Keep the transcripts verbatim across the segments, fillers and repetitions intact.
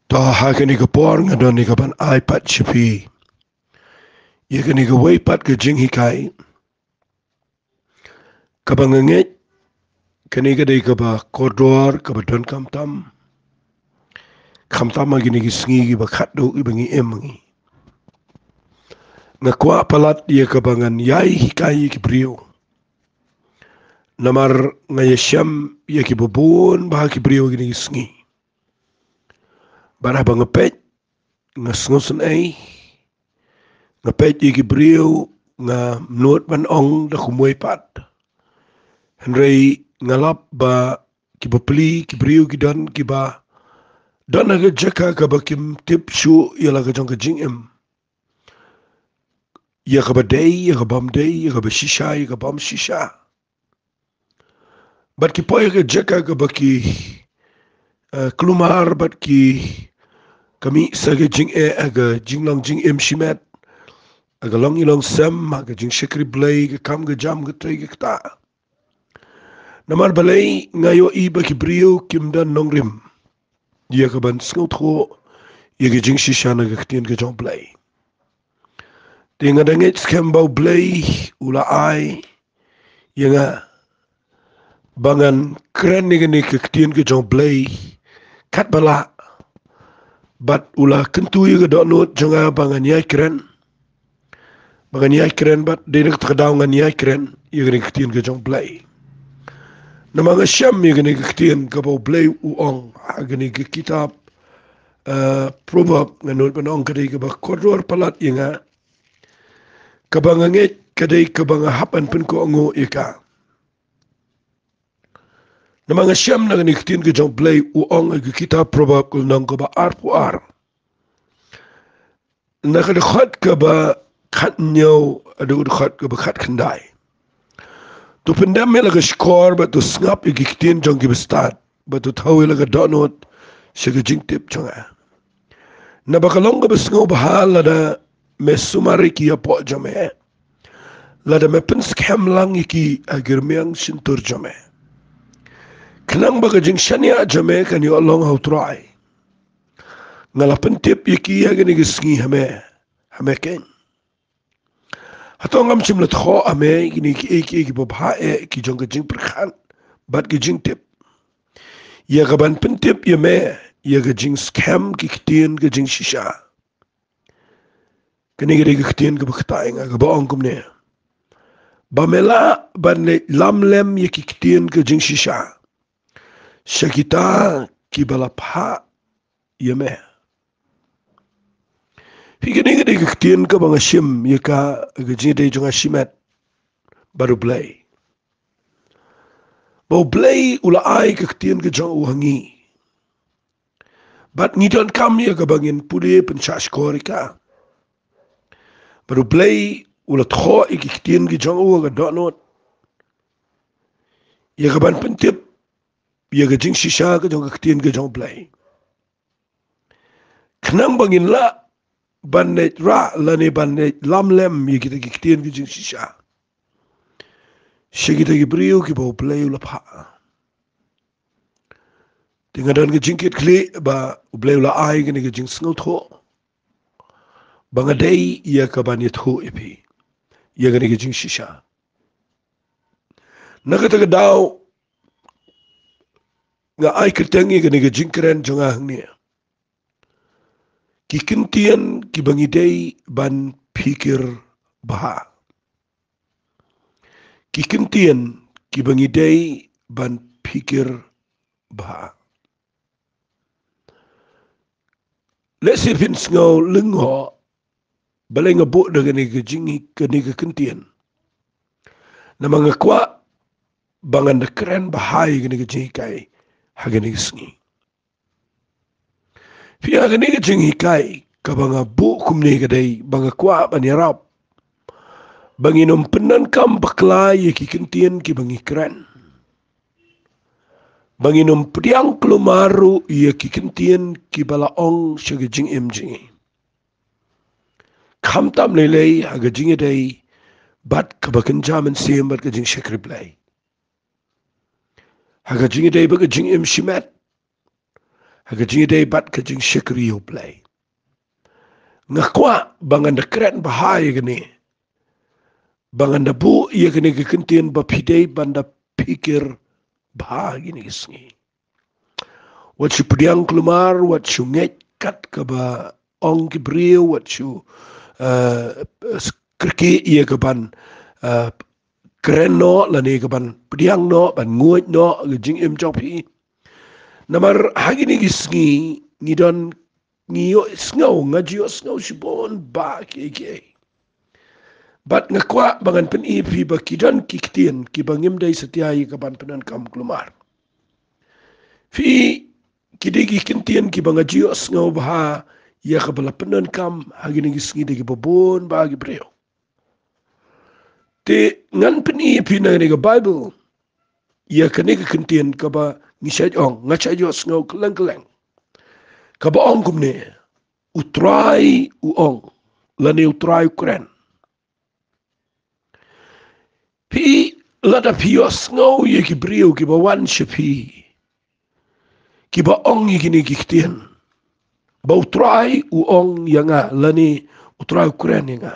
To, ha kane ka por nga don ïa kaban ai pat sha phi ïa kane kawei pat ka jinghikai kaba nga ngeit kane ka dei kaba kordor, kaba donkam tam, khamtam ha kine ki sngi kiba khatduh kiba ngi im ha ngi. Nga kwah palat ïa kaba ngan ïai hikai ïa ki briew, namar nga ïashem ïa kiba bun bha ki briew ha kine ki sngi. Bad haba nga peit, nga sngewsynei. Nga peit ïa ki briew, ngam nud ban ong da kumwei pat. Hynrei nga lap ba kiba pli ki briew ki don kiba don ha ka jaka kaba kim tip shuh ïa la ka jong ka jingim, ïa kaba dei, ïa kabym dei, ïa kaba shisha, ïa kabym shisha. Bad ki poi ha ka jaka kaba ki, eh, kulmar, bad ki khmih sa ka jingeh, eh, ka jinglong jingim shimet, eh, ka long ïing long sem, eh, ka jingshakri Blei, ka kam ka jam, ka trei ka ktah. Namar balei? Nga ïohi ba ki briew kim don nongrim ïa kaban sngewthuh ïa ka jingshisha na ka ktien ka jong Blei. Te nga da ngeit skhem ba U Blei u la ai ïa nga ba ngan kren ïa kane ka ktien ka jong Blei katba lah, bad u la kyntu ïa ka dohnud jong nga ba ngan ïai kren. Ba ngan ïai kren, bad dei na kata ka daw ngan ïai kren ïa kane ka ktien ka jong Blei. Namar nga shem ïa kane ka ktien kaba U Blei u ong ha kane ka kitab, eh, Proverb, nga nud ban ong ka dei kaba kordor palat ïa nga, kaba nga ngeit ka dei kaba nga hap ban pynkohnguh ïa ka. Namar nga shem na kane ka ktien ka jong Blei, u ong ha ka kitab Proverb, ka lynnong kaba arphew ar, na ka dkhot kaba khathynñiew haduh ka dkhot kaba khatkhyndai: To pyndem ïa la ka shkor bad to sngap ïa ki ktien jong ki bastad, bad to thew ïa la ka dohnud sha ka jingtip jong nga. Naba ka long kaba sngewbha lada me sumar ïa ki ïapoh jong me, lada me pynskhem lang ïa ki ha ki rmiang shyntur jong me. Khnang ba ka jingshaniah jong me kan ïoh long ha U Trai. Nga la pyntip ïa ki ha kine ki sngi ha me, ha me keiñ. Hato ngam shym la thoh ha me ïa kine kiei kiei kiba bha eh ki jong ka jingpyrkhat bad ka jingtip, ïa kaban pyntip ïa me ïa ka jingskhem ki ktien ka jingshisha? Kane ka dei ka ktien kaba ktah ïa nga, kaba ong kumne: Ba me lah ban leit lamlem ïa ki ktien ka jingshisha sha kita kiba la phah ïa me. Phi, kane ka dei ka ktien kaba nga shim ïa ka ha ka jingïadei jong nga shimet bad U Blei. Ba U Blei u la ai ka ktien ka jong u ha ngi, bad ngi donkam ïa kaba ngin pule pynshah shkor ïa ka. Bad U Blei u la thoh ïa ki ktien ki jong u ha ka dohnud, ïa kaban pyntip ïa ka jingshisha ka jong ka ktien ka jong U Blei, khnang ba ngin lah ban leit rah lane ban leit lamlem ïa kita ki ktien ki jingshisha sha kita ki briew kiba U Blei u la phah. Te nga don ka jingkitkhlieh ba U Blei u la ai kane ka jingsngewthuh ba nga dei ïa kaban ïathuh ïa phi ïa kane ka jingshisha. Na kata ka daw nga ai kyrteng ïa kane ka jingkren jong nga hangne: Ki ktien kiba ngi dei ban phikir bha. Ki ktien kiba ngi dei ban phikir bha. Lehse phin sngew lyngngoh balei nga buh da kane ka jing, kane ka ktien. Namar nga kwah ba ngan da kren bha ïa kane ka jinghikai ha kane ka sngi. Phi, ha kane ka jinghikai kaba nga buh kumne ka dei ba nga kwah ban ïarap ba ngin ym pyndonkam bakla ïa ki ktien kiba ngi kren, ba ngin ym pdiang kulmar ruh ïa ki ktien kiba la ong sha ka jingim jong ngi, khamtam lei lei ha ka jingïadei bad kaba kynja mynsiem bad ka jingshakri Blei, ha ka jingïadei bad ka jingim shimet, ha ka jingïadei bad ka jingshakri ïa U Blei. Nga kwah ba ngan da kren bha ïa kane, ba ngan da buh ïa kane ka kyntien ba phi dei ban da phikir bha ha kine ki sngi. Wat shu pdiang kulmar, wat shu ngeit kat kaba ong ki briew, wat shu, eh, kyrkieh ïa kaban, eh, kren noh, lane kaban pdiang noh, ban nguid noh ka jingim jong phi. Namar ha kine ki sngi ngi don, ngi ïohsngew, nga ju ïohsngew shibun ba ki, ki. Bad nga kwah ba ngan pyni ïa phi ba ki don ki ktien kiba ngim dei satia ïa kaban pyndonkam kulmar. Phi, ki dei ki kyntien kiba nga ju ïohsngew bha ïa kaba la pyndonkam ha kine ki sngi da kiba bun ba ki briew. Te ngan pyni ïa phi na kane ka Baibl ïa kane ka kyntien kaba ngi shait ong, nga shait ïohsngew kylleng kylleng, kaba ong kumne: U Trai u ong, lane U Trai u kren. Phi, lada phi ïohsngew ïa ki briew kiba wan sha phi, kiba ong ïa kine ki ktien, ba U Trai u ong ïa nga, lane U Trai u kren ïa nga,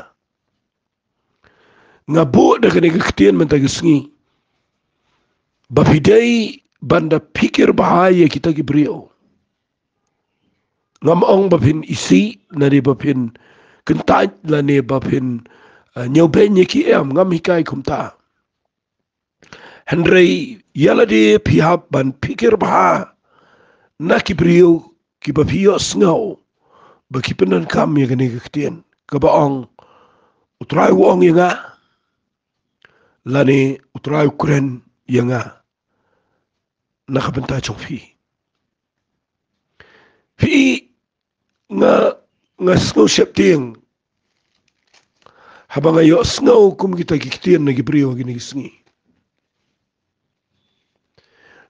nga buh da kane ka ktien mynta ka sngi ba phi dei ban da phikir bha ïa kita ki briew. Ngam ong ba phin isih, lane ba phin kyntait, lane ba phin, eh, ñiewbeiñ ïa ki, em, ngam hikai kumta. Hynrei ïa lade phi hap ban phikir bha na ki briew kiba phi ïohsngew ba ki pyndonkam ïa kane ka ktien kaba ong: U Trai u ong ïa nga, lane U Trai u kren ïa nga na ka bynta jong phi. Phi, nga, nga sngew sheptieng haba nga ïohsngew kum kita ki ktien na ki briew ha kine ki sngi.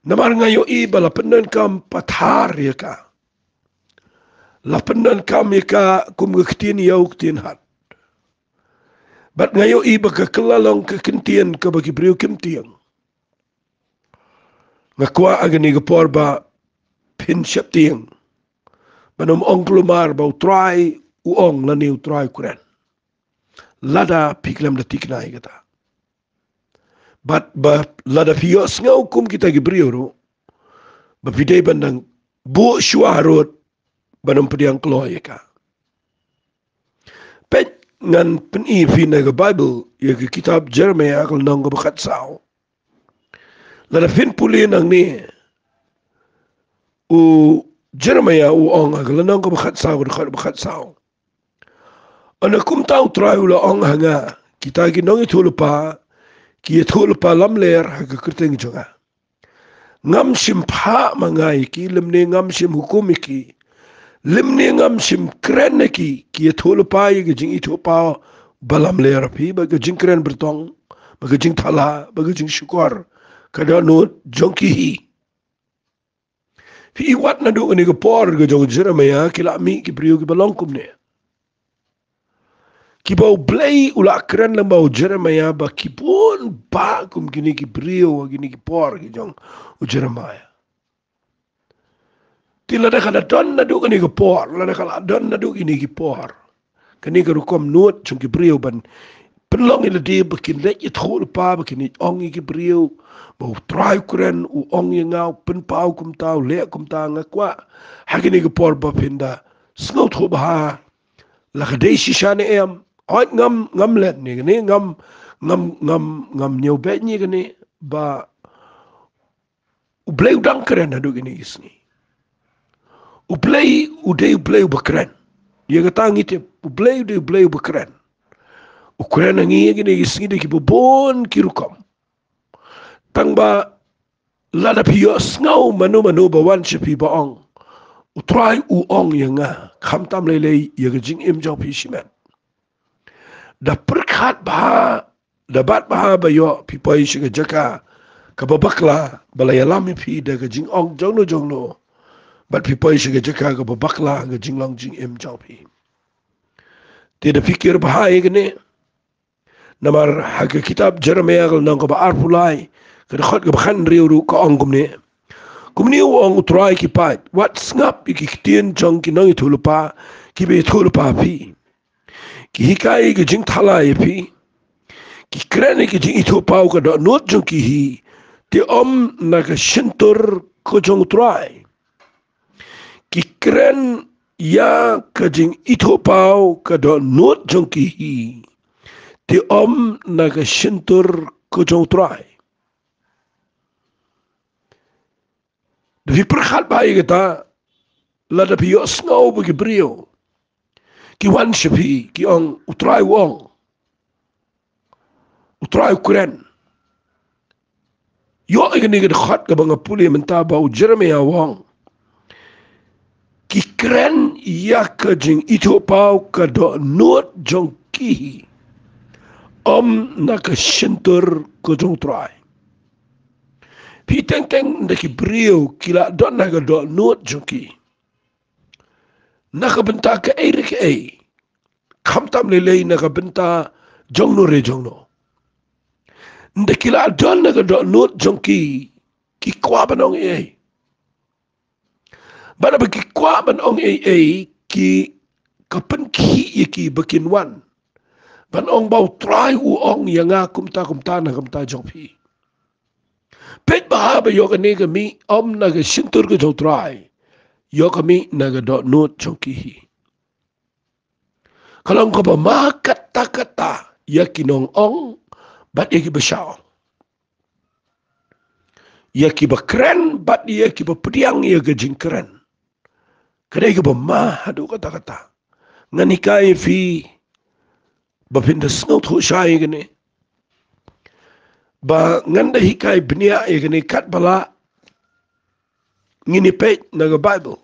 Namar nga ïohi ba la pyndonkam pathar ïa ka, la pyndonkam ïa ka kum ka ktien ïa u ktien hat. Bad nga ïohi ba ka kylla long ka kyntien kaba ki briew kim tieng. Nga kwah ha kane ka por ba phin sheptieng, ban ym ong kulmar ba U Trai u ong lane U Trai u kren, lada phi khlem da tikna ïa kata. Bad ba lada phi ïohsngew kum kita ki briew ruh, ba phi dei ban dang buh shuwa harud ban ym pdiang kloi ïa ka. Peit, ngan pyni ïa phi na ka Baibl, ïa ka kitab Jeremaïah ka lynnong kaba khatsaw. Lada phin pule nangne, u Jeremaïah u ong ha ka lynnong kaba khatsaw, ka dkhot ba khatsaw: Ynda kumta U Trai u la ong ha nga, kita ki nongïathuhlypa ki ïathuhlypa lamler ha ka kyrteng jong nga. Ngam shym phah ma nga ïa ki, lymne ngam shym hukum ïa ki, lymne ngam shym kren ïa ki, ki ïathuhlypa ïa ka jingïathuhpaw ba lamler ha phi, bad ka jingkren byrtong, bad ka jingthala, bad ka jingshukor ka dohnud jong ki hi. Phi, wat naduh kane ka por ka jong u Jeremaïah ki la mih ki briew kiba long kumne, kiba U Blei u la kren lyngba u Jeremaïah ba ki bun bah kum kine ki briew ha kine ki por ki jong u Jeremaïah. Te lada ka la don naduh kane ka por, lada ka la don naduh kine ki por, kane ka rukom nud jong ki briew ban pynlong ïa lade ba kin leit ïathuhlypa, ba kin leit ong ïa ki briew ba U Trai u kren, u ong ïa nga, u pynpaw kumta, u leh kumta. Nga kwah ha kane ka por ba phin da sngewthuh bha, la ka dei shisha ne em. Hooid, ngam, ngam leh ne kane, ngam, ngam, ngam, ngam ñiewbeiñ ne kane, ba U Blei u dang kren haduh kine ki sngi. U Blei u dei U Blei uba kren. Ïa kata ngi tip, U Blei u dei U Blei uba kren. U kren ha ngi ïa kine ki sngi da kiba bun ki rukom. Tang ba lada phi ïohsngew mano mano ba wan sha phi ba ong, U Trai u ong ïa nga, khamtam lei lei ïa ka jingim jong phi shimet, da pyrkhat bha, da bat bha ba ïoh phi poi sha ka jaka kaba bakla, ba la ïalam ïa phi da ka jingong jongno jongno, bad phi poi sha ka jaka kaba bakla ha ka jinglong jingim jong phi. Te da phikir bha ïa kane. Namar ha ka kitab Jeremaïah ka lynnong kaba arphew lai, ka dkhot kaba khathynriew ruh ka ong kumne: Kumne u ong u Trai ki paid, wat sngap ïa ki ktien jong ki nongïathuhlypa kiba ïathuhlypa ïa phi. Ki hikai ïa ka jingthala ïa phi. Ki kren ïa ka jingithuhpaw ka dohnud jong ki hi, te ym na ka shyntur ka jong u Trai. Ki kren ïa ka jingithuhpaw ka dohnud jong ki hi, te ym na ka shyntur ka jong u Trai. Da phi pyrkhat bha ïa kata, lada phi ïohsngew ba ki briew ki wan sha phi, ki ong, u Trai u ong, u Trai u kren. Ïoh ïa kane ka dkhot kaba nga pule mynta ba u Jeremaïah u ong, ki kren ïa ka jingithuhpaw ka dohnud jong ki hi, ym na ka shyntur ka jong u Trai. Phi teng teng, ynda ki briew ki la don ha ka dohnud jong ki na ka bynta kaei re kaei, khamtam lei lei na ka bynta jongno re jongno, ynda ki la don na ka dohnud jong ki, ki kwah ban ong ei ei. Bad haba ki kwah ban ong ei ei, ki, ka pynkhih ïa ki ba kin wan ban ong ba u Trai u ong ïa nga kumta kumta na ka bynta jong phi. Peit bha ba ïoh kane ka mih ym na ka shyntur ka jong u Trai, ïoh ka mih na ka dohnud jong ki hi. Ka long kaba ma katta katta ïa ki nongong bad ïa kiba shah ong, ïa kiba kren bad ïa kiba pdiang ïa ka jingkren. Ka dei kaba ma haduh katta katta. Ngan hikai ïa phi ba phin da sngewthuh shai ïa kane, ba ngan da hikai bniah ïa kane katba lah ngin ïa peit na ka Baibl.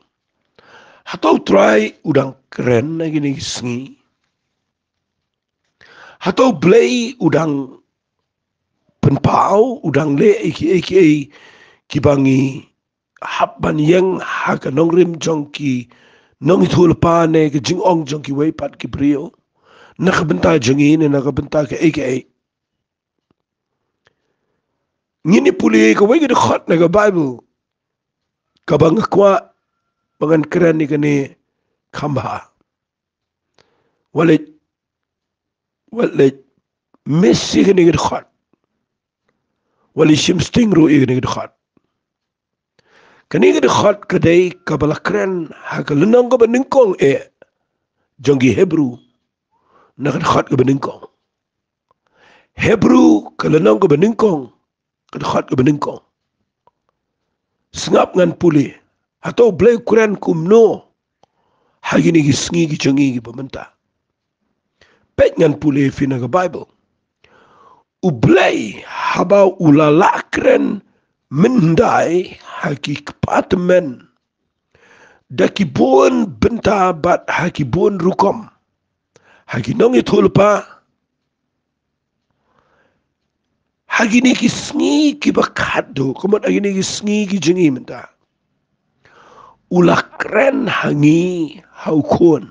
Hato u Trai u dang kren ha kine ki sngi? Hato u Blei u dang pynpaw, u dang leh ïa kiei kiei kiba ngi hap ban ïeng ha ka nongrim jong ki nongïathuhlypa ne ka jingong jong kiwei pat ki briew na ka bynta jong ngi ne na ka bynta kaei kaei? Ngin ïa pule kawei ka dkhot na ka Baibl kaba nga kwah ba ngan kren ïa kane kham bha. Wat leit, wat leit miss ïa kane ka dkhot. Wat leit shim sting ruh ïa kane ka dkhot. Kane ka dkhot ka dei kaba la kren ha ka lynnong kaba nyngkong eh jong ki Hebru, na ka dkhot kaba nyngkong. Hebru ka lynnong kaba nyngkong, ka dkhot kaba nyngkong. Sngap ngan pule, hato u Blei u kren kumno ha kine ki sngi ki jong ngi kiba mynta? Peit ngan pule ïa phi na ka Baibl. U Blei haba u la lah kren mynhyndai ha ki kpa tymmen, da ki bun bynta bad ha ki bun rukom, ha ki nongïathuhlypa, ha kine ki sngi kiba khatduh, ka mut ha kine ki sngi ki jong ngi mynta, u la kren ha ngi ha u Khun.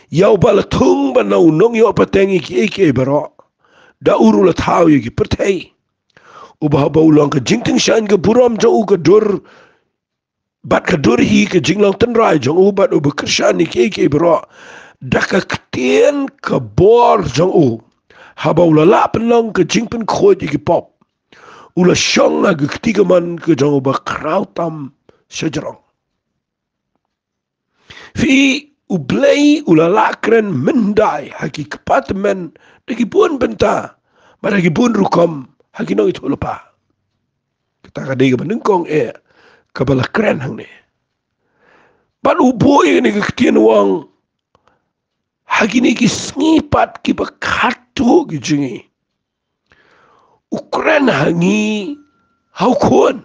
Ïa uba la thung ban long u nongïoh pateng ïa kiei kiei baroh, da u ruh la thaw ïa ki pyrthei. Uba haba u long ka jingtyngshaiñ ka burom jong u, ka dur bad ka dur hi ka jinglong tynrai jong u, bad uba kyrshan ïa kiei kiei baroh da ka ktien ka bor jong u. Haba u la lah pynlong ka jingpynkhuid ïa ki pop, u la shong ha ka kti kamon ka jong u Bakhraw tam shajrong. Phi, u Blei u la lah kren mynhyndai ha ki kpa tymmen, da ki bun bynta, bad da ki bun rukom, ha ki nongïathuhlypa. Kata ka dei kaba nyngkong eh kaba la kren hangne. Bad u buh ïa kane ka ktien u ong, ha kine ki sngi pat kiba khatduh ki jong ngi, u kren ha ngi ha u Khun.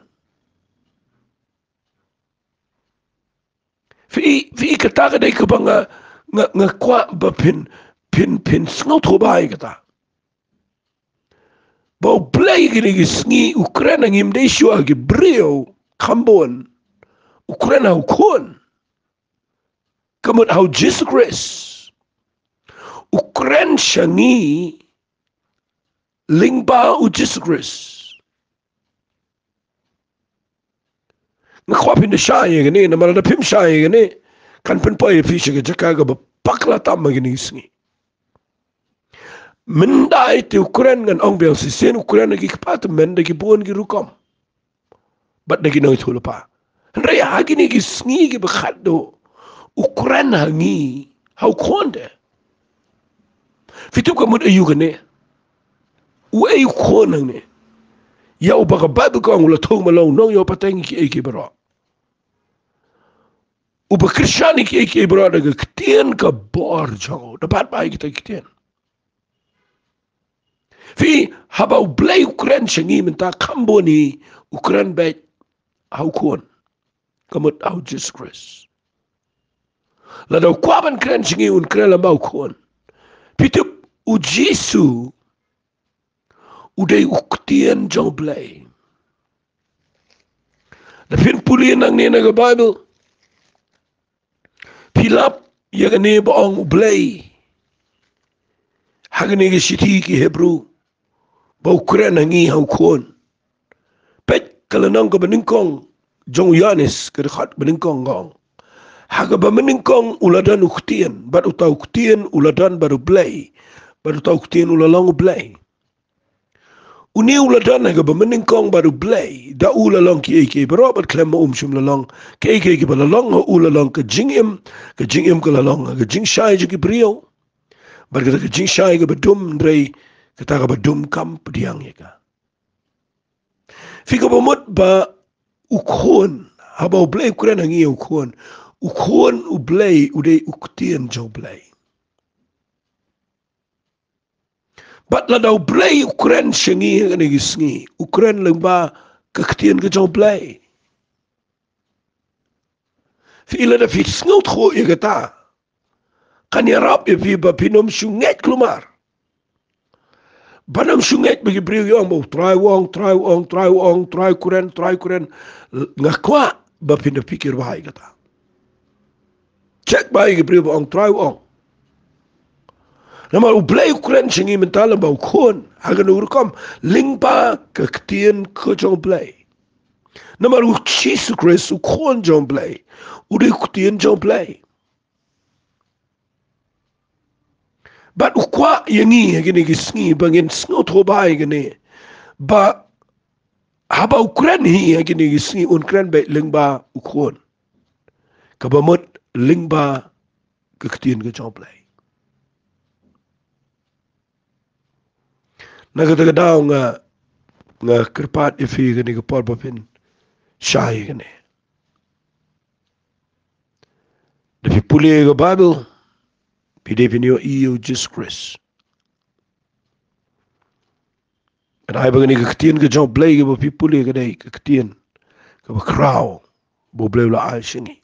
Phi, phi, kata ka dei kaba nga, nga, nga kwah ba phin, phin, phin sngewthuh bha ïa kata. Ba u Blei kine ki sngi u kren ha ngi, ym dei shuh ha ki briew kham bun, u kren ha u Khun. Ka mut ha u Jisu Khrist. U kren sha ngi lyngba u Jisu Khrist. Nga kwah phin da shai ïa kane, namar lada phim shai ïa kane, kan pynpoi ïa phi sha ka jaka kaba bakla tam ha kine ki sngi. Mynta ïa te u kren ngan ong biang shisien u kren ha ki kpa tymmen da ki bun ki rukom. Bad da ki nongïathuhlypa. Hynrei ha kine ki sngi kiba khatduh u kren ha ngi ha u khun te. Phi tip ka mut aïu kane? Uei u khun hangne? Ïa uba ka Baibl ka ong u la thung ban long u nongïoh pateng ïa kiei kiei baroh. Uba kyrshan ïa kiei kiei baroh da ka ktien ka bor jong u. Da bat bha ïa kita ki ktien. Phi, haba U Blei u kren sha ngi mynta kham bun hi u kren beit ha u khun. Ka mut ha u Jisu Khrist. Lada u kwah ban kren sha ngi un kren lyngba u khun. Phi tip u Jisu u dei u ktien jong U Blei. Da phin pule nangne na ka Baibl. Phi lap ïa kane ba ong U Blei ha kane ka shithi ki Hebru ba u kren ha ngi ha u khun. Peit ka lynnong kaba nyngkong jong u Ïoannis ka dkhot ba nyngkong ka ong. Ha kaba mynnyngkong u la don u ktien, bad uta u ktien u la don bad U Blei, bad uta u ktien u la long U Blei. Une u la don ha kaba mynnyngkong bad U Blei, da u la long kiei kiei baroh bad khlem ma u um shym la long kiei kiei kiba la long, ha u la long ka jingim, ka jingim ka la long ha ka jingshai jong ki briew. Bad kata ka jingshai kaba dum, hynrei kata kaba dum kam pdiang ïa ka. Phi, kaba mut ba u khun, haba U Blei u kren ha ngi ha u khun, u khun U Blei u dei u ktien jong U Blei. Bad lada U Blei u kren sha ngi ha kine ki sngi, u kren lyngba ka ktien ka jong U Blei. Phi, lada phi sngewthuh ïa kata, kan ïarap ïa phi ba phin ym shu ngeit kulmar. Ban ym shu ngeit ba ki briew ki ong ba u Trai u ong, Trai u ong, Trai u ong, Trai u kren, Trai u kren. Nga kwah ba phin da pyrkhat bha ïa kata. Check bha ïa ki briew ba ong Trai u ong. Namar U Blei u kren sha ngi mynta lyngba u khun, ha kano ka rukom, lyngba ka ktien ka jong U Blei. Namar u Jisu Khrist u khun jong U Blei, u dei u ktien jong U Blei. Bad u kwah ïa ngi ha kine ki sngi ba ngin sngewthuh bha ïa kane. Ba haba u kren hi ha kine ki sngi un kren beit lyngba u khun. Kaba mut lyngba ka ktien ka jong U Blei. Na kata ka daw nga, nga kyrpad ïa phi kane ka por ba phin shai ïa kane. Da phi pule ïa ka Baibl, phi dei phin ïohi ïa u Jisu Khrist. Ka dei ba kane ka ktien ka jong U Blei kaba phi pule ka dei ka ktien kaba khraw ba U Blei u la ai sha ngi.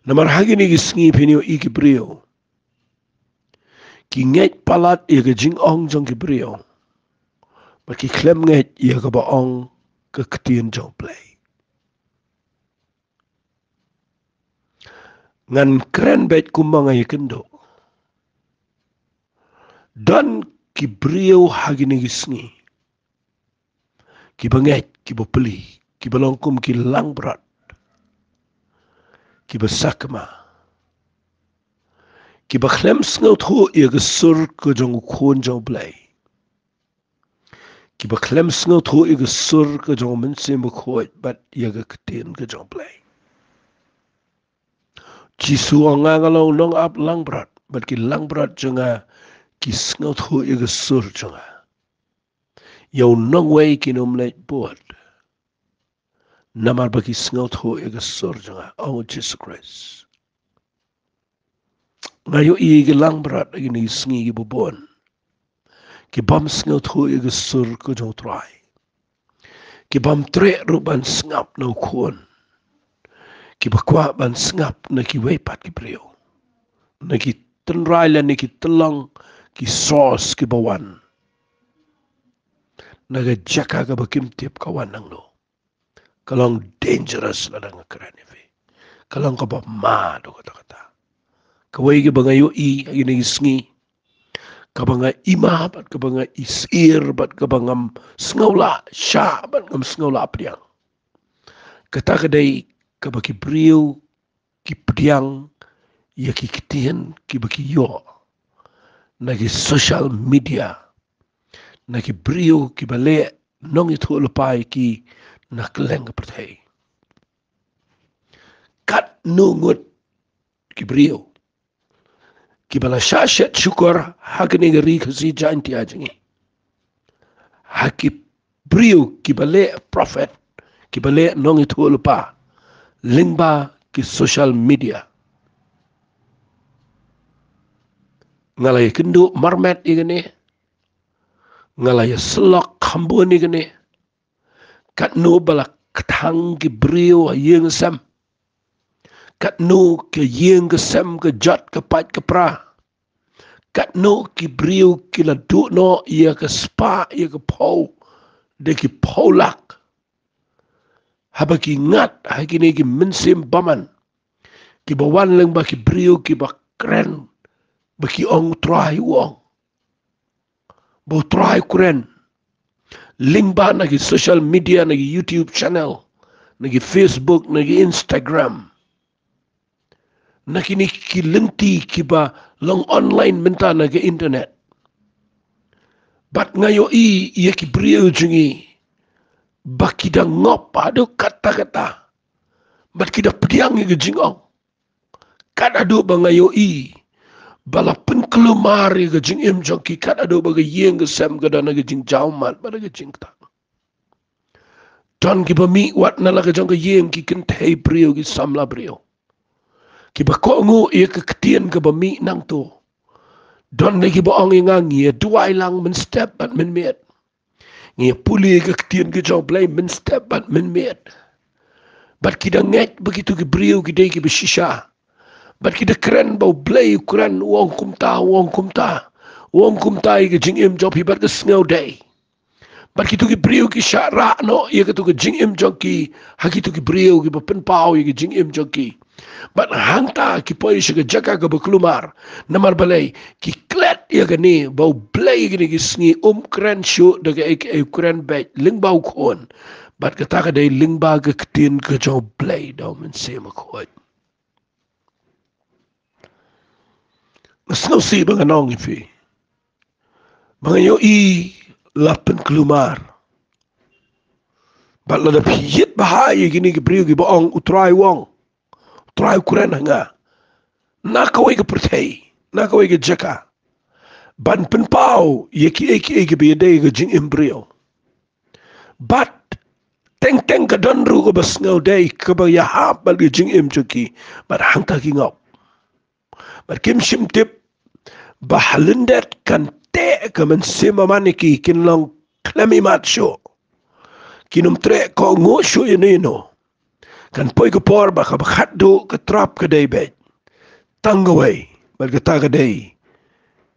Namar ha kine ki sngi phin ïohi ki briew ki ngeit palat ïa ka jingong jong ki briew, bad ki khlem ngeit ïa kaba ong ka ktien jong U Blei. Ngan kren beit kumba nga ïakynduh. Don ki briew ha kine ki sngi kiba ngeit, kiba plie, kiba long kum ki langbrot, kiba sakma, kiba khlem sngewthuh ïa ka sur ka jong u Khun jong U Blei, kiba khlem sngewthuh ïa ka sur ka jong u Mynsiem Bakhuid bad ïa ka ktien ka jong U Blei. Jisu u ong, nga long u nongap langbrot, bad ki langbrot jong nga ki sngewthuh ïa ka sur jong nga. Ïa u nongwei kin ym leit bud, namar ba ki sngewthuh ïa ka sur jong nga, ong u Jisu Khrist. Nga ïohi ïa ki langbrot ha kine ki sngi kiba bun, ki bym sngewthuh ïa ka sur ka jong U Trai, ki bym treh ruh ban sngap na u Khun, kiba kwah ban sngap na kiwei pat ki briew, na ki tynrai lane ki tyllong, ki source kiba wan na ka jaka kaba kim tip ka wan nangno. Ka long dangerous lada nga kren ïa phi. Ka long kaba mad kata kata. Kawei kaba nga ïohi ha kine ki sngi, kaba nga ima bad kaba nga isir bad kaba ngam sngewlah shah bad ngam sngewlah pdiang. Kata ka dei kaba ki briew ki pdiang ïa ki ktien kiba ki ïoh na ki social media, na ki briew kiba leh nongïathuh lypa ïa ki na kylleng ka pyrthei. Katno ngut ki briew kiba la shah shet shukor ha kane ka ri Khasi Jaiñtia jong ngi, ha ki briew kiba leh prophet, kiba leh nongïathuh lypa lyngba ki social media. Nga la ïakynduh marmet ïa kane, nga la ïasyllok khambun ïa kane. Katno ba la kthang ki briew ha ïing sem, katno ka ïing ka sem ka jot ka pait ka pra, katno ki briew ki la duh noh ïa ka spah ïa ka phew, da ki phew lak, haba ki ngat ha kine ki mynsiem bymman kiba wan lyngba ki briew kiba kren, ba ki ong, U Trai u ong, ba U Trai u kren, lyngba na ki social media, na ki YouTube channel, na ki Facebook, na ki Instagram, na kine ki lynti kiba long online mynta na ki internet. Bad nga ïohi ïa ki briew jong ngi ba ki da ngop haduh katta katta, bad ki da pdiang ïa ka jingong. Kat haduh ba nga ïohi ba la pynkulmar ïa ka jingim jong ki, kat haduh ba ka ïing ka sem ka don ha ka jingjaw mat bad ha ka jingktah. Don kiba mih wat na la ka jong ka ïing, ki kynthei briew, ki samla briew, kiba kohnguh ïa ka ktien kaba mih nangto. Don de kiba ong ïa nga, ngi ïa duwai lang mynstep bad mynmiet, ngi ïa pule ïa ka ktien ka jong U Blei mynstep bad mynmiet. Bad ki da ngeit ba kito ki briew ki dei kiba shisha. Bad ki da kren ba U Blei u kren, u ong kumta, u ong kumta, u ong kumta ïa ka jingim jong phi bad ka sngewdei. Bad kito ki briew ki shah rah noh ïa kato ka jingim jong ki ha kito ki briew kiba pynpaw ïa ka jingim jong ki. Bad hangta ki poi sha ka jaka kaba kulmar. Namar balei? Ki klet ïa kane ba U Blei kine ki sngi um kren shuh da kaei kaei, u kren beit lyngba u khun. Bad kata ka dei lyngba ka ktien ka jong U Blei da U Mynsiem Bakhuid. Nga sngewsih ba ngan ong ïa phi ba nga ïohi la pynkulmar. Bad lada phi ïit bha ïa kine ki briew kiba ong, U Trai u ong, U Trai u kren ha nga, na kawei ka pyrthei, na kawei ka jaka, ban pynpaw ïa kiei kiei kiba ïadei ka jingim briew. Bad teng teng ka don ruh kaba sngewdei kaba ïahap bad ka jingim jong ki. Bad hangta ki ngop. Bad kim shym tip ba ha lyndet kan teh ka mynsiem bymman ïa ki, kin long khlem imat shuh. Kin ym treh kohnguh shuh ïano ïano. Kan poi ka por ba kaba khatduh ka trap ka dei beit tang kawei, bad kata ka dei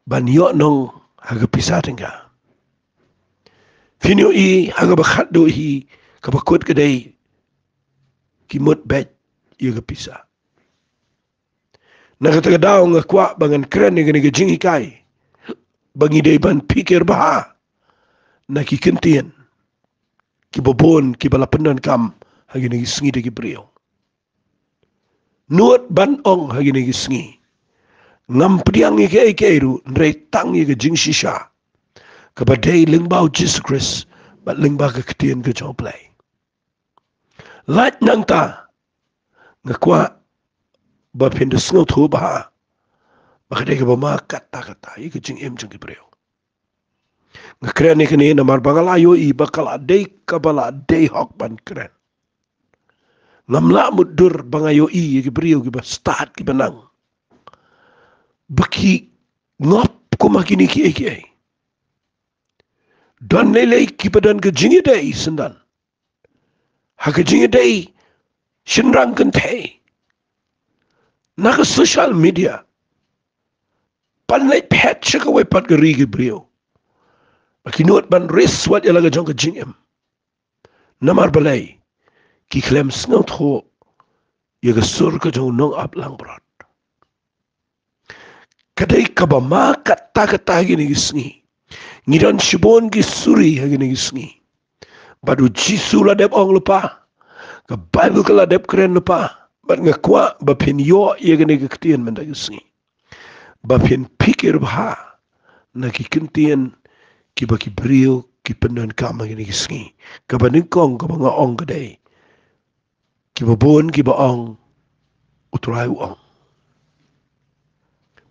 ban ïoh nong ha ka pisa tyngka. Phin ïohi ha kaba khatduh hi, kaba kut ka dei ki mut beit ïa ka pisa. Na kata ka daw nga kwah ba ngan kren ïa kane ka jinghikai ba ngi dei ban phikir bha na ki ktien kiba bun kiba la pyndonkam ha kine ki sngi da ki briew. Nud ban ong ha kine ki sngi, ngam pdiang ïa kiei kiei ruh, hynrei tang ïa ka jingshisha kaba dei lyngba U Jisu Khrist bad lyngba ka ktien ka jong U Blei. Lait nangta, nga kwah ba phin da sngewthuh bha ba ka dei kaba ma katta katta ïa ka jingim jong ki briew. Nga kren ïa kane namar ba nga la ïohi ba ka la dei kaba la dei hok ban kren. Ngam lah mutdur ba nga ïohi ïa ki briew kiba stad kiba nang ba ki ngop kum ha kine kiei kiei. Don lei lei kiba don ka jingïadei syndon ha ka jingïadei shynrang kynthei na ka social media, ban leit phet sha kawei pat ka ri ki briew. Ba ki nud ban rieh wat ïa la ka jong ka jingim. Namar balei? Ki khlem sngewthuh ïa ka sur ka jong u nongap langbrot. Ka dei kaba ma kata kata ha kine ki sngi. Ngi don shibun ki suri ha kine ki sngi. Bad u Jisu la dep ong lypa, ka Baibl ka la dep kren lypa. Bad nga kwah ba phin ïoh ïa kane ka ktien mynta ka sngi, ba phin phikir bha na ki ktien kiba ki briew ki pyndonkam ha kine ki sngi. Kaba nyngkong kaba nga ong ka dei, kiba bun kiba ong, U Trai u ong.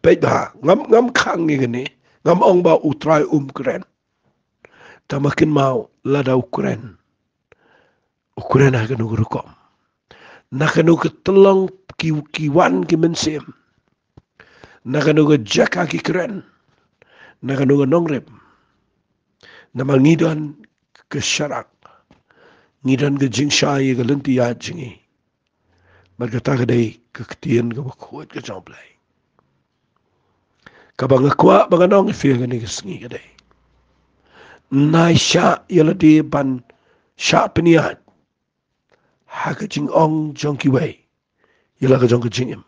Peit bha, ngam, ngam khang ïa kane, ngam ong ba U Trai um kren. Tangba kynmaw, lada u kren, u kren ha kano ka rukom? Na kano ka tyllong ki, ki wan ki mynsiem? Na kano ka jaka ki kren? Na kano ka nongrim? Namar ngi don ka sharak, ngi don ka jingshai ïa ka lynti ïaid jong ngi. Bad kata ka dei ka ktien kaba khuid ka jong U Blei. Kaba nga kwah ba ngan ong ïa phi ha kane ka sngi ka dei, nai shah ïa lade ban shah pynïaid ha ka jingong jong kiwei ïa la ka jong ka jingim.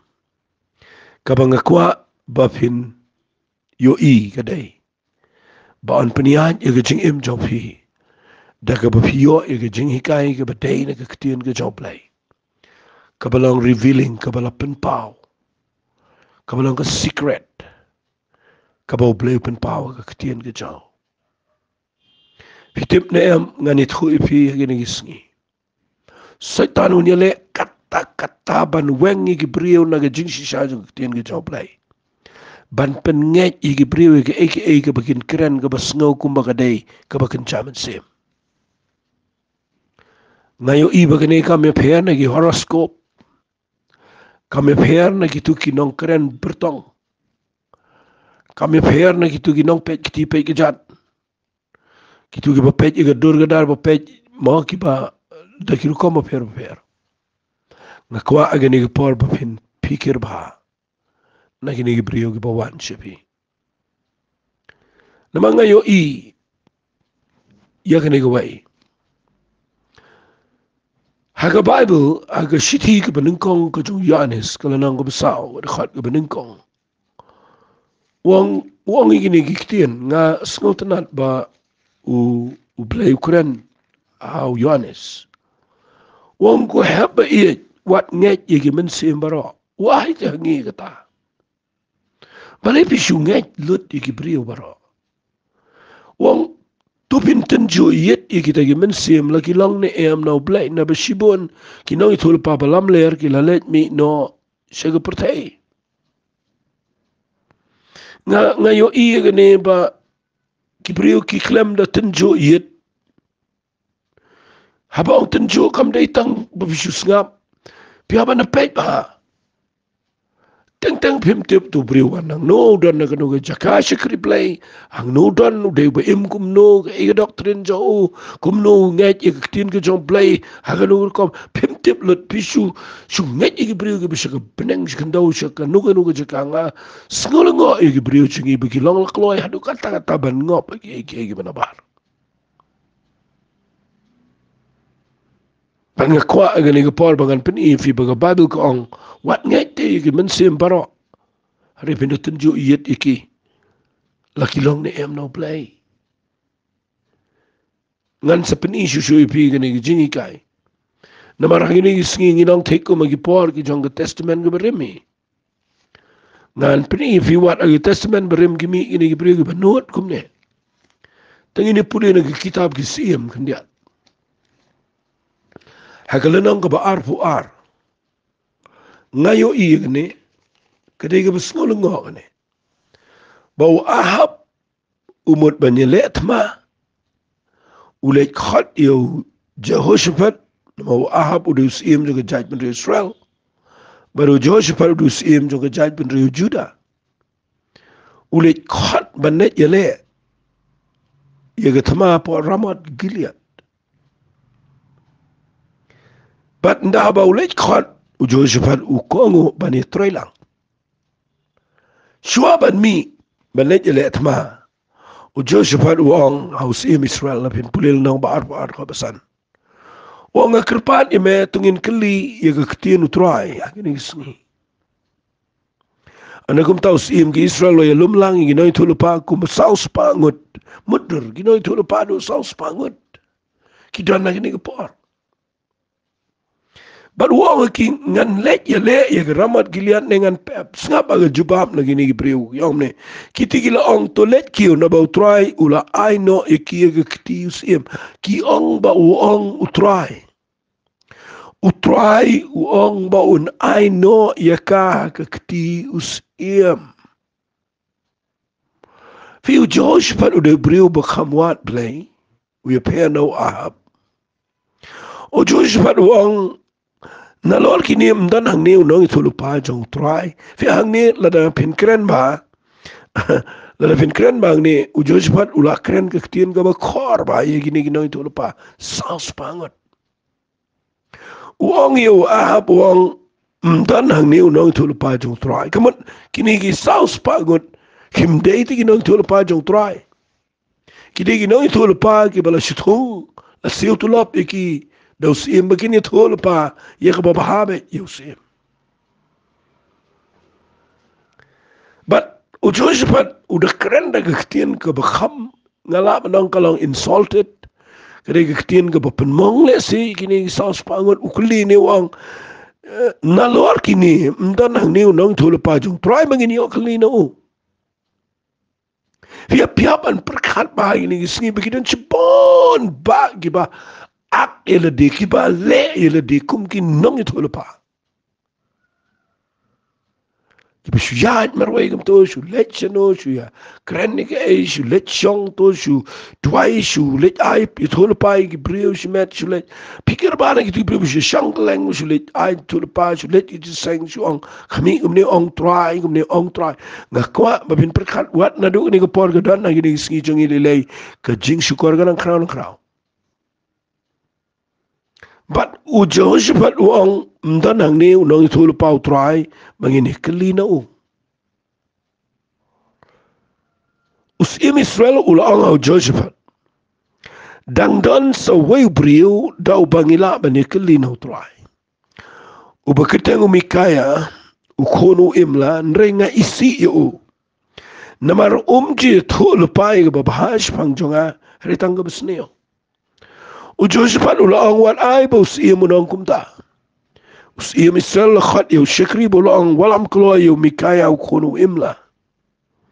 Kaba nga kwah ba phin ïohi ka dei, ba yn pynïaid ïa ka jingim jong phi da kaba phi ïoh ïa ka jinghikai kaba dei na ka ktien ka jong U Blei, kaba long revealing, kaba la pynpaw, kaba long ka secret kaba U Blei u pynpaw ha ka ktien ka jong u. Phi tip ne em, ngan ïathuh ïa phi ha kine ki sngi, Soitan un ïaleh katta katta ban weng ïa ki briew na ka jingshisha jong ka ktien ka jong U Blei, ban pynngeit ïa ki briew ïa kaei kaei kaba kin kren kaba sngew kumba ka dei kaba kynja mynsiem. Nga ïohi ba kane kam ïapher na ki horoscope, kam ïapher na kitu ki nongkren byrtong, kam ïapher na kitu ki nongpeit kti peit kjat, kitu kiba peit ïa ka dur ka dar, ba peit mo kiba da ki rukom bapher bapher. Nga kwah ha kane ka por ba phin phikir bha na kine ki briew kiba wan sha phi. Namar nga ïohi ïa kane kawei ha ka Baibl, ha ka shithi kaba nyngkong ka jong u Ïoannis, ka lynnong kaba saw, ka dkhot kaba nyngkong. U ong, u ong ïa kine ki ktien, nga sngewtynnat ba u, U Blei u kren ha u Ïoannis. U ong, ko hep ba ïeit, wat ngeit ïa ki mynsiem baroh. U ai te ha ngi kata. Balei phi shu ngeit lut ïa ki briew baroh? U ong, to phin tynjuh ïit ïa kita ki mynsiem, la ki long ne em na U Blei, naba shibun ki nongïathuhlypa ba lamler ki la leit mih noh sha ka pyrthei. Nga, nga ïohi ïa kane ba ki briew ki khlem da tynjuh ïit. Haba ong tynjuh kam dei tang ba phi shu sngap. Phi hap ban peit bha. Teng teng phim tip tu briew wan hangno, u don na kano ka jaka shakri Blei, hangno u don, u dei uba im kumno, kaei ka doctrine jong u, kumno u ngeit ïa ka ktien ka jong Blei, ha kano ka rukom, phim tip lut. Phi shu, shu ngeit ïa ki briew kiba sha ka bneng, sha ka khyndew, sha kano kano ka jaka. Nga sngew lyngngoh ïa ki briew jong ngi ba ki long la kloi haduh katta katta ban ngop ïa kiei kiei kiba nabar. Bad nga kwah ha kane ka por ba ngan pyni ïa phi ba ka Baibl ka ong, wat ngeit te ïa ki mynsiem baroh. Hynrei phin da tynjuh ïit ïa ki, la ki long ne em na U Blei. Ngan sa pyni shuh shuh ïa phi kane ka jinghikai. Namar ha kine ki sngi ngi nang thik kum ha ki por ki jong ka Testament kaba rim hi. Ngan pyni ïa phi wat ha ka Testament barim ki mih kine ki briew kiba nud kumne. Te ngin ïa pule na ka kitab Ki Syiem khyndiat, ha ka lynnong kaba arphew ar. Nga ïohi ïa kane, ka dei kaba sngewlyngngoh kane. Ba u Ahab u mut ban ïaleh thma, u leit khot ïa u Jehoshaphat, namar u Ahab u dei u syiem jong ka jaitbynriew Israel, bad u Jehoshaphat u dei u syiem jong ka jaitbynriew Judah. U leit khot ban leit ïaleh ïa ka thma hapoh Ramoth Gilead. Bad ynda ba u leit khot, u Jehoshaphat u kohnguh ban ïatrei lang. Shuwa ban mih ban leit ïaleh thma, u Jehoshaphat u ong ha u syiem Israel, la phin pule lynnong ba arphew ar, dkhot ba san. U ong, nga kyrpad ïa me, to ngin kylli ïa ka ktien U Trai ha kine ki sngi. Hynrei kumta u syiem ki Israel u la ïalum lang ïa ki nongïathuhlypa kumba saw spah ngut. Mutdur ki nongïathuhlypa haduh saw spah ngut ki don ha kine ki por. Bad u ong ha ki, ngan leit ïaleh ïa ka Ramoth Gilead ne ngan pep? Sngap ha ka jubab na kine ki briew, ki ong kumne. Kitei ki la ong, to leit kiew, naba U Trai u la ai noh ïa ki ha ka kti u syiem. Ki ong ba u ong U Trai. U Trai u ong ba un ai noh ïa ka ha ka kti u syiem. Phi, u Jehoshaphat u dei u briew ba kham wad Blei, u ïapher na u Ahab. U Jehoshaphat u ong, nalor kine ym don hangne u nongïathuhlypa jong U Trai. Phi, hangne lada phin kren bha, lada phin kren bha hangne, u Jehoshaphat u la kren ka ktien kaba khor bha ïa kine ki nongïathuhlypa saw spah ngut. U ong ïa u Ahab, u ong, ym don hangne u nongïathuhlypa jong U Trai. Ka mut kine ki saw spah ngut kim dei te ki nongïathuhlypa jong U Trai. Ki dei ki nongïathuhlypa kiba la shu, la siew tulop ïa ki da u syiem ba kin ïathuhlypa ïa kaba bha beit ïa u syiem. Bad u Jehoshaphat u da kren da ka ktien kaba kham, nga lah ban ong ka long insulted. Ka dei ka ktien kaba pynmong lehse ïa kine ki saw spah ngut. U kylli ne u ong, eh, nalor kine ym don hangne u nongïathuhlypa jong U Trai? Ba ngin ïoh kylli na u. Phi hap, phi hap ban pyrkhat bha ha kine ki sngi ba ki don shibun bah kiba ak ïa lade, kiba leh ïa lade kum ki nongïathuhlypa. Kiba shu ïaid marwei kumto, shu leit shano, shu ïakren ïa kaei, shu leit shong to, shu duwai, shu leit ai ïathuhlypa ïa ki briew shimet, shu leit, phi kyrpad na kito ki briew, shu shong kylleng, shu leit ai ïathuhlypa, shu leit ïa ki jingïaseng, shu ong, khmih, kumne ong U Trai, kumne ong U Trai. Nga kwah ba phin pyrkhat wat naduh kane ka por ka don ha kine ki sngi jong ngi lei lei, ka jingshukor ka nang khraw nang khraw. Bad u Jehoshaphat u ong, ym don hangne u nongïathuhlypa U Trai ba ngin ïa kylli na u. U syiem Israel u la ong ha u Jehoshaphat, dang don sa uwei u briew da uba ngi lah ban ïa kylli na U Trai, uba kyrteng u Mikaïah u khun u Imlah, hynrei nga isih ïa u. Namar um ju ïathuhlypa ïa kaba bha shaphang jong nga, hynrei tang kaba sniew. U Jehoshaphat u la ong, wat ai ba u syiem un ong kumta. U syiem Israel u la khot ïa u shakri bad u la ong, wallam kloi ïa u Mikaïah u khun u Imlah.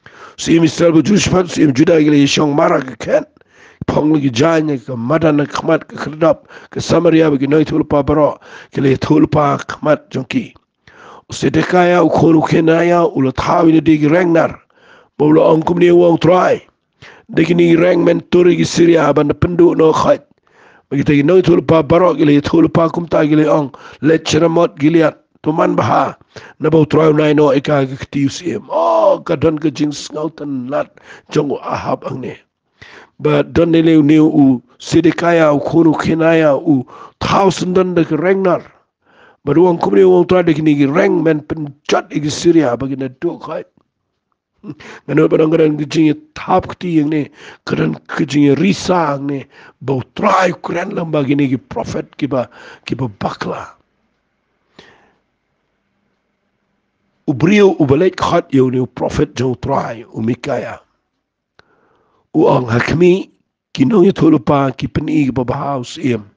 U syiem Israel bad u Jehoshaphat, u syiem Judah ki la ïashong mar ha ka khet. Phong la ki jaiñ ha ka madan ha khmat ka khyrdop ka Samaria, bad ki nongïathuhlypa baroh ki la ïathuhlypa ha khmat jong ki. U Sedekaiah u khun u Kenaïah u la thaw ïa lade ki reng nar, bad u la ong, kumne u ong U Trai, da kine ki reng men tur ïa ki Syria ban da pynduh noh khoit. Bad kita ki nongïathuhlypa baroh ki la ïathuhlypa kumta, ki la ong, leit sha Ramoth Gilead, to man bha, naba U Trai un ai noh ïa ka ha ka kti u syiem. Oh, ka don ka jingsngewtynnat jong u Ahab hangne. Bad don ne lei une u Sedekaiah u khun u Kenaïah u thaw syndon da ki reng nar, bad u ong, kumne u ong U Trai, da kine ki reng men pynjot ïa ki Syria ba kin da duh khoit. Nga nud ban ong ka don ka jingïathap kti hangne, ka don ka jingïarisa hangne, ba U Trai u kren lyngba kine ki prophet kiba, kiba bakla. U briew uba leit khot ïa une u prophet jong U Trai, u Mikaïah, u ong, ha khmih, ki nongïathuhlypa ki pyni kaba bha ha u syiem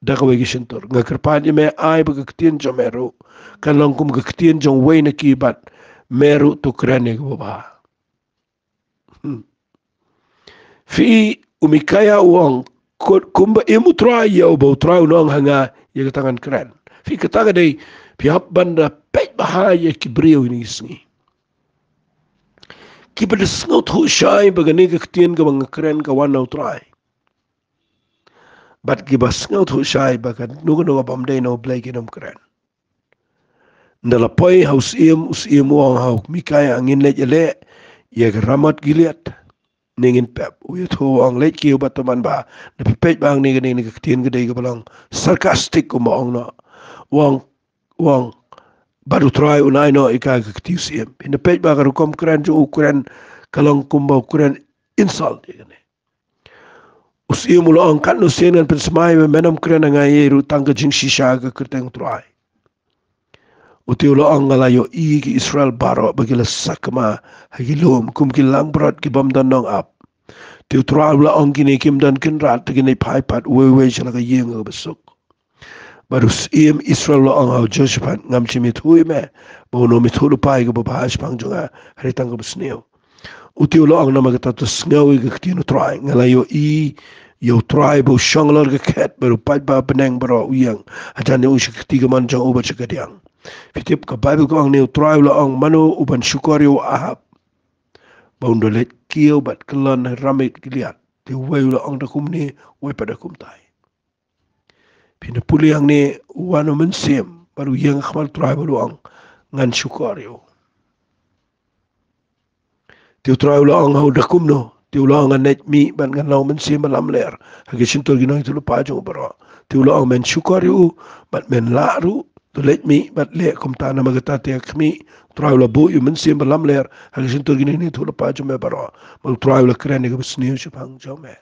da kawei ka shyntur. Nga kyrpad ïa me, ai ba ka ktien jong me ruh kan long kum ka ktien jong uwei na ki, bad me ruh to kren ïa kaba bha. Hmm. Phi, u Mikaïah u ong, kumba im U Trai ïa uba U Trai un ong ha nga, ïa kata ngan kren. Phi, kata ka dei, phi hap ban da peit bha ïa ki briew ha kine ki sngi. Kiba da sngewthuh shai ba kane ka ktien kaba nga kren ka wan na U Trai, bad kiba sngewthuh shai ba kano kano kaba ym dei na U Blei kin ym kren. Ynda la poi ha u syiem, u syiem u ong ha u Mikaïah, ngin leit ïaleh ïa ka Ramoth Gilead ne ngin pep? U ïathuh u ong, leit kiew bad to man bha. Nda phi peit bha hangne, kane ka ktien ka dei kaba long sarcastic kumba ong noh. U ong, u ong, bad U Trai un ai noh ïa ka ha ka kti u syiem. Phin da peit bha ka rukom kren jong u, kren ka long kumba u kren insult ïa kane. U syiem u la ong, katno sien ngan pynsmai ba men ym kren ha nga ei ei ruh tang ka jingshisha ha ka kyrteng U Trai. U te u la ong, nga la ïohi ki Israel baroh ba ki la sakma ha ki lum kum ki langbrot ki bym don nongap. Te u Trai u la ong, kine kim don kynrad, te kin ïai phai pat uwei uwei sha la ka ïing kaba suk. Bad u syiem Israel u la ong ha u Jehoshaphat, ngam shym ithuh ïa me ba uno um ithuh lypa ïa kaba bha shaphang jong nga, hynrei tang kaba sniew. U te u la ong, namar kata to sngew ïa ka ktien u Trai, nga la ïohi ïa u Trai ba u shong halor ka khet bad u paidbah bneng baroh u ïeng hajan jong u sha ka kti kamon jong u bad sha ka kadiang. Phi tip ka Baibl ka ong ne, u Trai u la ong, mano u ban shukor ïa u Ahab ba un da leit kiew bad kyllon ha Ramoth Gilead? Te uwei u la ong, da kumne, uwei pat da kumtai. Phin da pule hangne, u wan u mynsiem bad u ïeng ha khmat u Trai bad u ong, ngan shukor ïa u. Te u Trai u la ong ha u, da kumno? Te u la ong, ngan leit mih bad ngan long mynsiem ba lamler ha ki shyntur ki nongïathuhlypa jong u baroh. Te u la ong, men shukor ïa u bad men lah ruh, to leit mih bad leh kumta, namar kata te khmih, u Trai u la buh ïa u mynsiem ba lamler ha ki shyntur ki nongïathuhlypa jong me baroh, bad u Trai u la kren ïa kaba sniew shaphang jong me.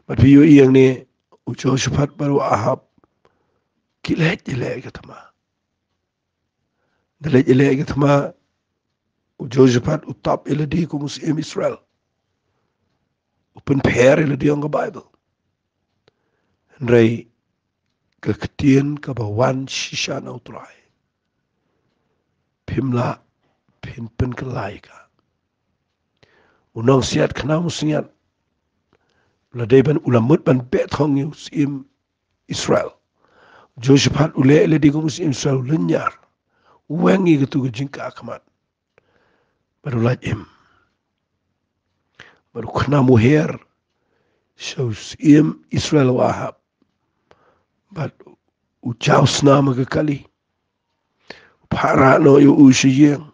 Bad phi ïohi hangne, u Jehoshaphat bad u Ahab ki leit ïaleh ïa ka thma. Da leit ïaleh ïa ka thma, u Jehoshaphat u tap ïa lade kum u syiem Israel, u pynpher ïa lade, ong ka Baibl. Hynrei ka ktien kaba wan shisha na u Trai, phim lah phin pynkylla ïa ka. U nongsiat khnang u syngiat, u la dei ban, u la mut ban beh thong ïa u syiem Israel. Jehoshaphat u leh ïa lade kum u syiem Israel, u lynñiar, u weng ïa katu ka jingkah khmat. Bad u lait im, bad u khnam u her sha u syiem Israel u Ahab, bad u jaw snam ha ka kali, u phah rah noh ïa u sha ïing,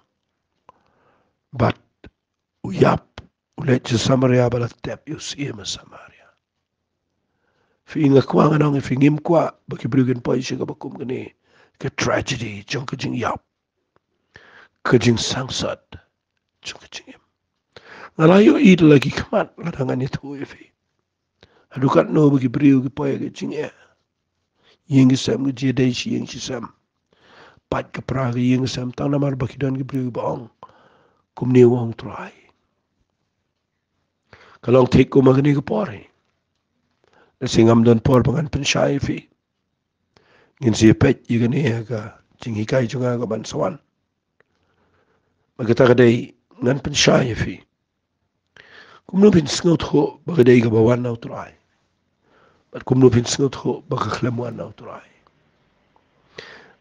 bad u ïap, u leit sha Samaria bad la tep ïa u syiem ha Samaria. Phi, nga kwah ngan ong ïa phi, ngim kwah ba ki briew kin poi sha kaba kum kane ka tragedy jong ka jingïap, ka jingsangsot jong ka jingim. Nga la ïohi da la ki khmat lada ngan ïathuh ïa phi haduh katno ba ki briew ki poi ha ka jingeh. Ïing ki sem, ka jingïadei shi ïing shi sem, pait ka pra ka ïing ka sem, tang namar ba ki don ki briew kiba ong, kumne u ong u Trai. Ka long thik kum ha kane ka por hi. Lehse ngam don por ba ngan pynshai ïa phi. Ngin sa ïa peit ïa kane ha ka jinghikai jong nga kaban sa wan. Bad kata ka dei, ngan pynshai ïa phi kumno phin sngewthuh ba ka dei kaba wan na u Trai, bad kumno phin sngewthuh ba ka khlem wan na u Trai.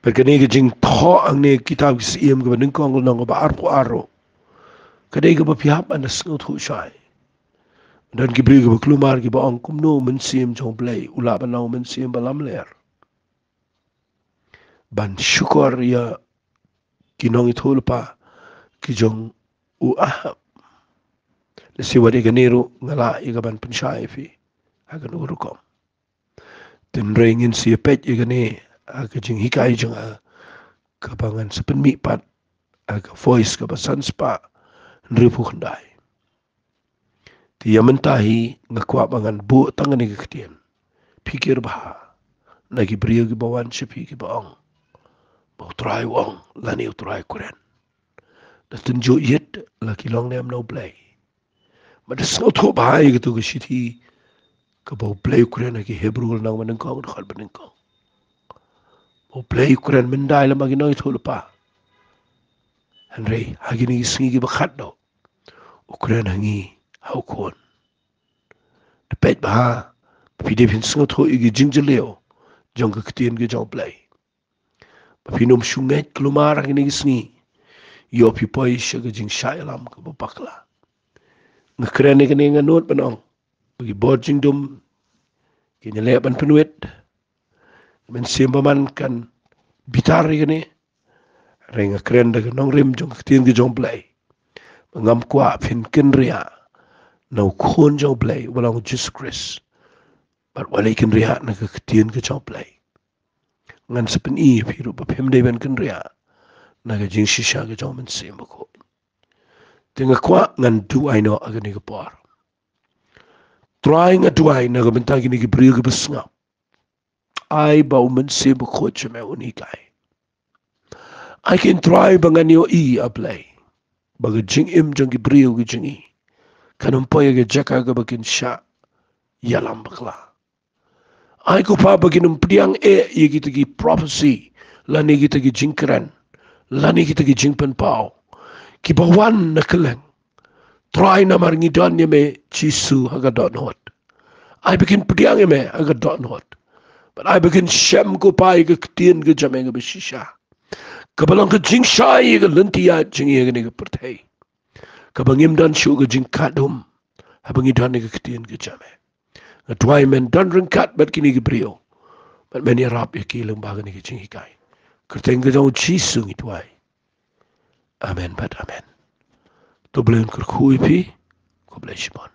Bad kane ka jingthoh hangne ha kitab Ki Syiem kaba nyngkong lynnong kaba arphew ar ruh, ka dei kaba phi hap ban da sngewthuh shai. Don ki briew kiba kulmar, kiba ong, kumno u Mynsiem jong U Blei u lah ban long u mynsiem ba lamler ban shukor ïa ki nongïathuhlypa ki jong u Ahab? Lehse wat ïa kane ruh nga lah ïa ka ban pynshai ïa phi ha kano ka rukom. Hynrei ngin sa ïa peit ïa kane ha ka jinghikai jong nga kaba ngan sa pynmih pat ha ka Voice kaba san spah hynriewphew khyndai. Te ïa mynta hi nga kwah ba ngan buh tang kane ka ktien, pyrkhat bha na ki briew kiba wan sha phi kiba ong ba U Trai u ong lane U Trai u kren. Da tynjuh ïit la ki long ne em na U Blei. Bad da sngewthuh bha ïa katu ka shithi kaba U Blei u kren ha ki Hebru lynnong ba nyngkong, dkhot ba nyngkong, ba U Blei u kren myndai lem ha ki nongïathuhlypa. Hynrei ha kine ki sngi kiba khatduh, u kren ha ngi, ha u Khun. Da peit bha ba phi dei phin sngewthuh ïa ki jingjylliew jong ka ktien ka jong U Blei, ba phin ym shu ngeit kulmar ha kine ki sngi, ïoh phi poi sha ka jingshah ïalam kaba bakla. Nga kren ïa kane, nga nud ban ong ba ki bor jingdum kin ïaleh ban pynwit. Mynsiem bymman kan bitar ïa kane. Hynrei nga kren da ka nongrim jong ka ktien ka jong U Blei ba ngam kwah phin kynriah na u Khun jong U Blei uba long U Jisu Khrist, bad wat leit kynriah na ka ktien ka jong U Blei. Ngan sa pyni ïa phi ruh ba phim dei ban kynriah na ka jingshisha ka jong U Mynsiem Bakhuid. Te nga kwah ngan duwai noh ha kane ka por. Trai, nga duwai na ka bynta kine ki briew kiba sngap. ai ba u Mynsiem Bakhuid jong me un hikai. Ai kin Trai ba ngan ïohi, A Blei, ba ka jingim jong ki briew ki jong ngi kan ym poi ha ka jaka kaba kin shah ïalam bakla. Ai ko Pa ba kin ym pdiang eh ïa kita ki prophecy, lane kita ki jingkren, lane kita ki jingpynpaw kiba wan na kylleng. Trai, namar ngi don ïa me Jisu ha ka dohnud. Ai ba kin pdiang ïa me ha ka dohnud. Bad ai ba kin shem ko Pa ïa ka ktien ka jong me kaba shisha, kaba long ka jingshai ïa ka lynti ïaid jong ngi ha kane ka pyrthei, kaba ngim don shuh ka jingkhatdum haba ngi don ïa ka ktien ka jong me. Nga duwai men don ryngkat bad kine ki briew, bad men ïarap ïa ki lyngba kane ka jinghikai. Kyrteng ka jong u Jisu ngi duwai. Amen bad amen. To U Blei un kyrkhu ïa phi. Khublei shibun.